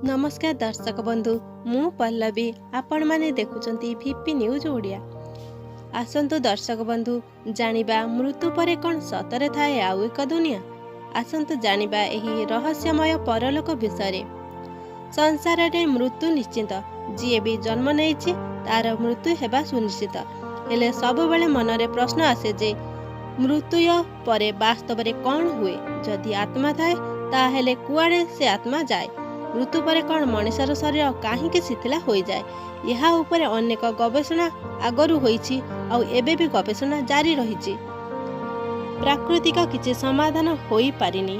ନମସ୍କାର ଦର୍ଶକ ବନ୍ଧୁ, ମୁଁ ପଲ୍ଲବୀ। ଆପଣମାନେ ଦେଖୁଛନ୍ତି ଭିପି ନ୍ୟୁଜ୍ ଓଡ଼ିଆ। ଆସନ୍ତୁ ଦର୍ଶକ ବନ୍ଧୁ, ଜାଣିବା ମୃତ୍ୟୁ ପରେ କ'ଣ ସତରେ ଥାଏ ଆଉ ଏକ ଦୁନିଆ? ଆସନ୍ତୁ ଜାଣିବା ଏହି ରହସ୍ୟମୟ ପରଲୋକ ବିଷୟରେ। ସଂସାରରେ ମୃତ୍ୟୁ ନିଶ୍ଚିତ। ଯିଏ ବି ଜନ୍ମ ନେଇଛି, ତାର ମୃତ୍ୟୁ ହେବା ସୁନିଶ୍ଚିତ। ହେଲେ ସବୁବେଳେ ମନରେ ପ୍ରଶ୍ନ ଆସେ ଯେ ମୃତ୍ୟୁ ପରେ ବାସ୍ତବରେ କ'ଣ ହୁଏ? ଯଦି ଆତ୍ମା ଥାଏ, ତାହେଲେ କୁଆଡ଼େ ସେ ଆତ୍ମା ଯାଏ? ମୃତ୍ୟୁ ପରେ କ'ଣ ମଣିଷର ଶରୀର କାହିଁକି ଶିଥିଲା ହୋଇଯାଏ? ଏହା ଉପରେ ଅନେକ ଗବେଷଣା ଆଗରୁ ହୋଇଛି ଆଉ ଏବେ ବି ଗବେଷଣା ଜାରି ରହିଛି। ପ୍ରାକୃତିକ କିଛି ସମାଧାନ ହୋଇପାରିନି।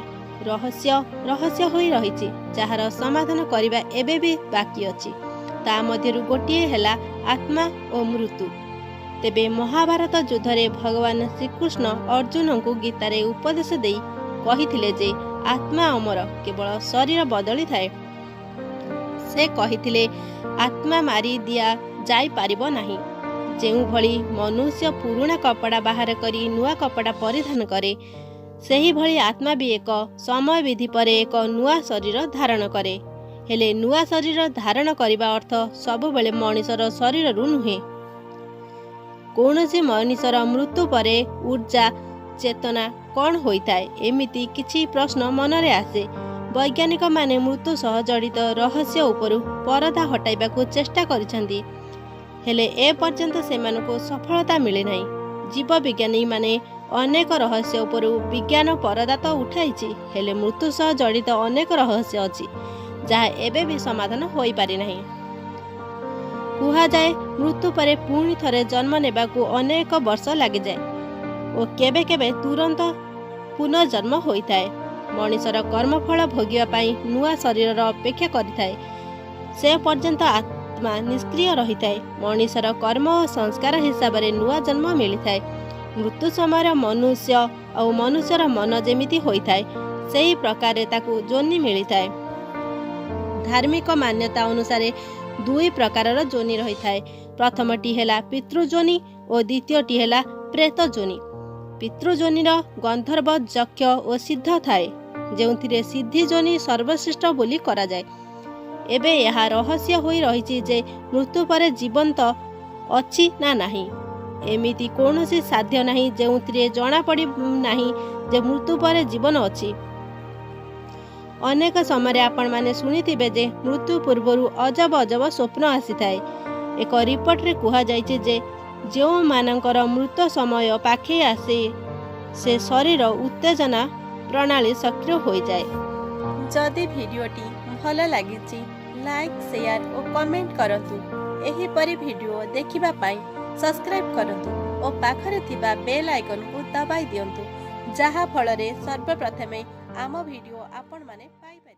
ରହସ୍ୟ ରହସ୍ୟ ହୋଇ ରହିଛି, ଯାହାର ସମାଧାନ କରିବା ଏବେ ବି ବାକି ଅଛି। ତା ମଧ୍ୟରୁ ଗୋଟିଏ ହେଲା ଆତ୍ମା ଓ ମୃତ୍ୟୁ। ତେବେ ମହାଭାରତ ଯୁଦ୍ଧରେ ଭଗବାନ ଶ୍ରୀକୃଷ୍ଣ ଅର୍ଜୁନଙ୍କୁ ଗୀତାରେ ଉପଦେଶ ଦେଇ କହିଥିଲେ ଯେ ଆତ୍ମା ଅମର, କେବଳ ଶରୀର ବଦଳିଥାଏ। ସେ କହିଥିଲେ, ଆତ୍ମା ମାରି ଦିଆ ଯାଇପାରିବ ନାହିଁ। ଯେଉଁଭଳି ମନୁଷ୍ୟ ପୁରୁଣା କପଡ଼ା ବାହାର କରି ନୂଆ କପଡ଼ା ପରିଧାନ କରେ, ସେହିଭଳି ଆତ୍ମା ବି ଏକ ସମୟ ବିଧି ପରେ ଏକ ନୂଆ ଶରୀର ଧାରଣ କରେ। ହେଲେ ନୂଆ ଶରୀର ଧାରଣ କରିବା ଅର୍ଥ ସବୁବେଳେ ମଣିଷର ଶରୀରରୁ ନୁହେଁ। କୌଣସି ମଣିଷର ମୃତ୍ୟୁ ପରେ ଉର୍ଜା, ଚେତନା କ'ଣ ହୋଇଥାଏ? ଏମିତି କିଛି ପ୍ରଶ୍ନ ମନରେ ଆସେ। ବୈଜ୍ଞାନିକମାନେ ମୃତ୍ୟୁ ସହ ଜଡ଼ିତ ରହସ୍ୟ ଉପରୁ ପରଦା ହଟାଇବାକୁ ଚେଷ୍ଟା କରିଛନ୍ତି, ହେଲେ ଏପର୍ଯ୍ୟନ୍ତ ସେମାନଙ୍କୁ ସଫଳତା ମିଳିନାହିଁ। ଜୀବବିଜ୍ଞାନୀମାନେ ଅନେକ ରହସ୍ୟ ଉପରୁ ବିଜ୍ଞାନ ପରଦା ତ ଉଠାଇଛି, ହେଲେ ମୃତ୍ୟୁ ସହ ଜଡ଼ିତ ଅନେକ ରହସ୍ୟ ଅଛି, ଯାହା ଏବେ ବି ସମାଧାନ ହୋଇପାରିନାହିଁ। କୁହାଯାଏ, ମୃତ୍ୟୁ ପରେ ପୁଣି ଥରେ ଜନ୍ମ ନେବାକୁ ଅନେକ ବର୍ଷ ଲାଗିଯାଏ ଓ କେବେ କେବେ ତୁରନ୍ତ ପୁନର୍ଜନ୍ମ ହୋଇଥାଏ। ମଣିଷର କର୍ମଫଳ ଭୋଗିବା ପାଇଁ ନୂଆ ଶରୀରର ଅପେକ୍ଷା କରିଥାଏ। ସେ ପର୍ଯ୍ୟନ୍ତ ଆତ୍ମା ନିଷ୍କ୍ରିୟ ରହିଥାଏ। ମଣିଷର କର୍ମ ଓ ସଂସ୍କାର ହିସାବରେ ନୂଆ ଜନ୍ମ ମିଳିଥାଏ। ମୃତ୍ୟୁ ସମୟରେ ମନୁଷ୍ୟ ଆଉ ମନୁଷ୍ୟର ମନ ଯେମିତି ହୋଇଥାଏ, ସେହି ପ୍ରକାରେ ତାକୁ ଯୋନି ମିଳିଥାଏ। ଧାର୍ମିକ ମାନ୍ୟତା ଅନୁସାରେ ଦୁଇ ପ୍ରକାରର ଯୋନି ରହିଥାଏ। ପ୍ରଥମଟି ହେଲା ପିତୃଯୋନି ଓ ଦ୍ୱିତୀୟଟି ହେଲା ପ୍ରେତ ଯୋନି। ପିତୃଯୋନିର ଗନ୍ଧର୍ବ, ଯକ୍ଷ ଓ ସିଦ୍ଧ ଥାଏ, ଯେଉଁଥିରେ ସିଦ୍ଧି ଯୋନି ସର୍ବଶ୍ରେଷ୍ଠ ବୋଲି କରାଯାଏ। ଏବେ ଏହା ରହସ୍ୟ ହୋଇ ରହିଛି ଯେ ମୃତ୍ୟୁ ପରେ ଜୀବନ୍ତ ଅଛି ନା ନାହିଁ। ଏମିତି କୌଣସି ସାଧ୍ୟ ନାହିଁ, ଯେଉଁଥିରେ ଜଣାପଡ଼ି ନାହିଁ ଯେ ମୃତ୍ୟୁ ପରେ ଜୀବନ ଅଛି। ଅନେକ ସମୟରେ ଆପଣମାନେ ଶୁଣିଥିବେ ଯେ ମୃତ୍ୟୁ ପୂର୍ବରୁ ଅଜବ ଅଜବ ସ୍ୱପ୍ନ ଆସିଥାଏ। ଏକ ରିପୋର୍ଟରେ କୁହାଯାଇଛି ଯେ ଯେଉଁମାନଙ୍କର ମୃତ୍ୟୁ ସମୟ ପାଖେଇ ଆସେ, ସେ ଶରୀର ଉତ୍ତେଜନା ପ୍ରଣାଳୀ ସକ୍ରିୟ ହୋଇଯାଏ। ଯଦି ଭିଡ଼ିଓଟି ଭଲ ଲାଗିଛି, ଲାଇକ୍, ସେୟାର ଓ କମେଣ୍ଟ କରନ୍ତୁ। ଏହିପରି ଭିଡ଼ିଓ ଦେଖିବା ପାଇଁ ସବସ୍କ୍ରାଇବ୍ କରନ୍ତୁ ଓ ପାଖରେ ଥିବା ବେଲ୍ ଆଇକନ୍କୁ ଦବାଇ ଦିଅନ୍ତୁ, ଯାହାଫଳରେ ସର୍ବପ୍ରଥମେ ଆମ ଭିଡ଼ିଓ ଆପଣମାନେ ପାଇପାରିବେ।